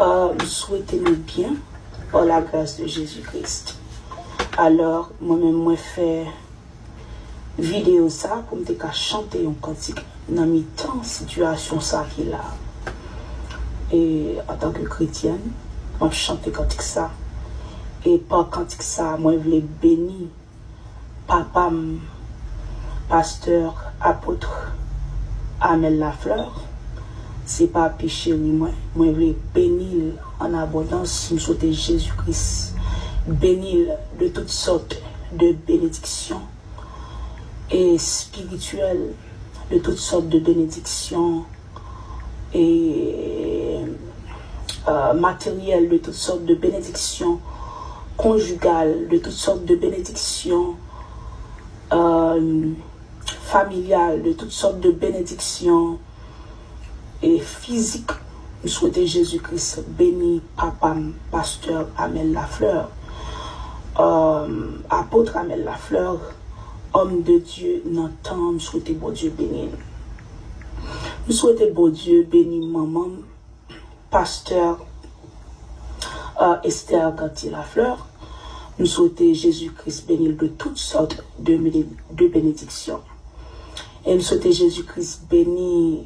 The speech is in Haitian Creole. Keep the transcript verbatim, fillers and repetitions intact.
Uh, m swete nou byen, par la grâce de Jésus-Christ. Alò, mwen menm, mwen fè videyo sa pou m te ka chante yon kantik nan mitan sitiyasyon sa ki la. E antanke kretyèn, m ap chante kantik sa. E pa kantik sa, mwen vle beni papa m, pastè, apot Amel Lafleur, se papi cheri mwen. Mwen vle beni l an abondans. M swete Jezi Kris beni l de tout sòt de benediksyon espirityèl, de tout sòt de benediksyon e uh, materyèl, de tout sòt de benediksyon konjigal, de tout sòt de benediksyon uh, familyal, de tout sòt de benediksyon e fizik. M swete Jezi Kris beni papa m, pastè Amel Lafleur, uh, apot Amel Lafleur, homme de Dieu nan tan, m swete Bondye beni l. M swete Bondye beni manman m, pastè uh, Esther Gantier Lafleur. M swete Jezi Kris beni l de tout sòt de, de benediksyon. E m swete Jezi Kris beni